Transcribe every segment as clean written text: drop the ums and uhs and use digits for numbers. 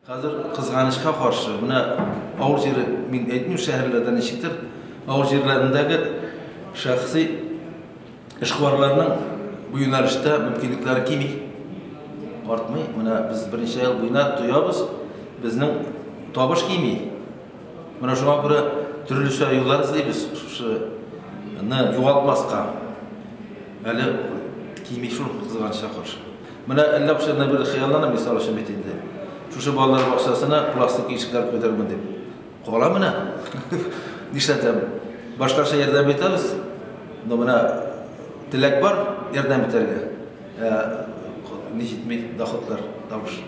Хәзер кызганычка каршы, менә авыл җире, мин әйтмим шәһәрләрдә ничектер, авыл җирләрендәге шәхси эшкуарларның бу юнәлештә мөмкинлекләре кими, артмый. Менә без берничә ел буена тоябыз, безнең табыш кими. Менә шуңа күрә төрлечә юллар эзлибез, шушыны югалтмаска. Әле кими шул кызганычка каршы. Менә әллә кайчаннан бирле хыялланам, мисал өчен бит инде. Шушы балалар бакчасына пластик ишекләр куйдырырмын дип. Кала менә. Нишләтәм? Башкача ярдәм итәбез. Но менә теләк бар ярдәм итәргә. Ә ни җитми, доходлар, табыш.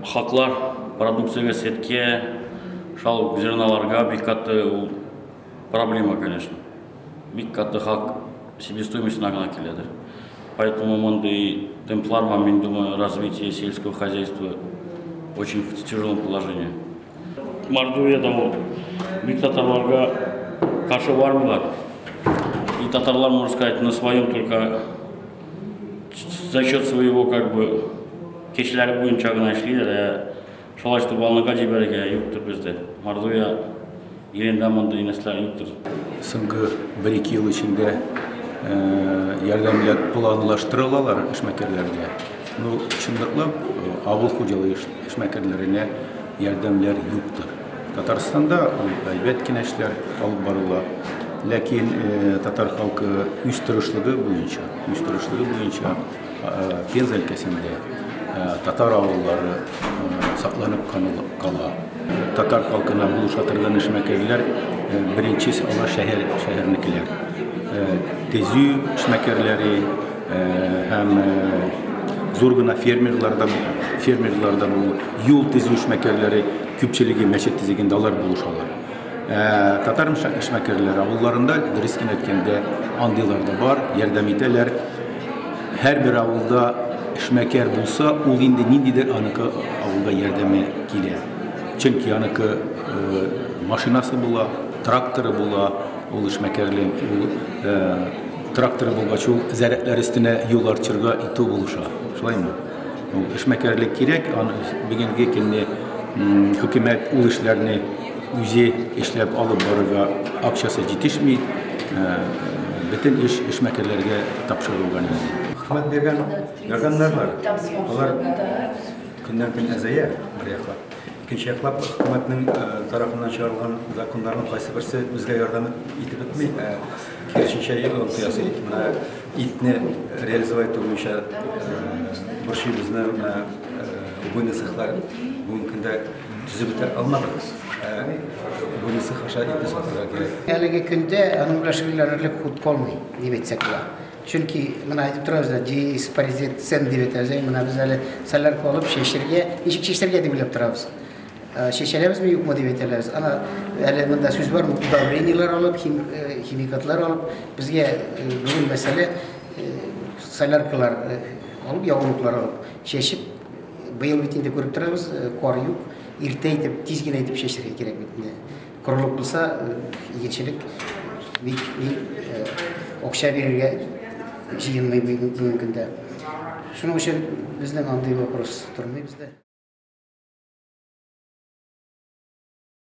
Хаклар продукциягә, сөткә, шал ук зерноларга бик каты ул проблема, конечно. Бик каты хак себестоимостена гына киләдер. Поэтому мондый темплар, мин думаю, развитие сельского хозяйства очень в тяжелом положении. Мордовияда ул бик татарларга каршы бармыйлар. И татарлар, можно сказать, на своем только за счет своего как бы кешеләре буенча гына эшлиләр, ә шулай чтобы алныга җибәрергә юктыр бездә. Мордовия илендә мондый нәрсәләр юктыр. Соңгы 1-2 ел эчендә ярдәмләр планлаштырылалар эшмәкәрләргә. Ну, чынлыклап, авыл хуҗалыгы эшмәкәрләренә ярдәмләр юктыр. Татарстанда ул әйбәт кенә эшләр алып барыла. Ләкин татар халкы үз тырышлыгы буенча, үз тырышлыгы буенча Пенза өлкәсендә татар авыллары сакланып кала. Татар халкына булыша торган эшмәкәрләр беренче алар шәһәр шәһәрнекеләр. Төзү эшмәкәрләре һәм зур гына фермерларда фермерларда бу юл төзү эшмәкәрләре күпчелеге мәчет төзегәндә алар булышалар. Татар эшмәкәрләре авылларында дөрес кенә әйткәндә андыйлар да бар, ярдәм итәләр. Һәрбер авылда эшмәкәр булса, ул инде ниндидер аныкы авылда ярдәме килә. Чөнки аныкы машинасы була, тракторы була, ул эшмәкәрлек, ул тракторы булгач, ул зәрәтләр өстенә юл арчырга итү булыша. Шулаймы? Ул эшмәкәрлек кирәк, аны бүгенге көнне хөкүмәт ул эшләрне үзе эшләп алып барырга акчасы җитешми. Бөтен эш эшмәкәрләргә тапшырылган инде. Хөкүмәт биргән ярдәмнәр бар. Алар көннән-көн әзәя бер яклап. Икенче яклап хөкүмәтнең тарафыннан чыгарылган законнарның кайсы берсе безгә ярдәм итеп бетми, ә киресенчә йогынты ясый. Менә итне реализовать итү буенча борчый безне менә убойный цехлар бүгенге көндә төзеп бетә алмадык. Убойный цех аша итне сатырга кирәк. Әлеге көндә аның белән шөгыльләнерлек хут калмый, дип әйтсәк була. Чөнки менә әйтеп торабыз да, диспаритет цен дип әйтәбез. Менә без әле солярка алып чәчергә, ничек чәчергә дип уйлап торабыз. Чәчәләбезме, юкмы дип әйтәләбез. Ана әле монда сүз бар, удобрениеләр алып, химикатлар алып, безгә бүген мәсьәлә соляркалар алып, ягулыклар алып, чәчеп, быел бит инде күреп торабыз, кар юк, иртә итеп, тиз генә итеп чәчергә кирәк бит инде. Корылык булса, игенчелек бик акча бирергә җыенмый бүгенге көндә. Шуның өчен безнең андый вопрос тормый бездә.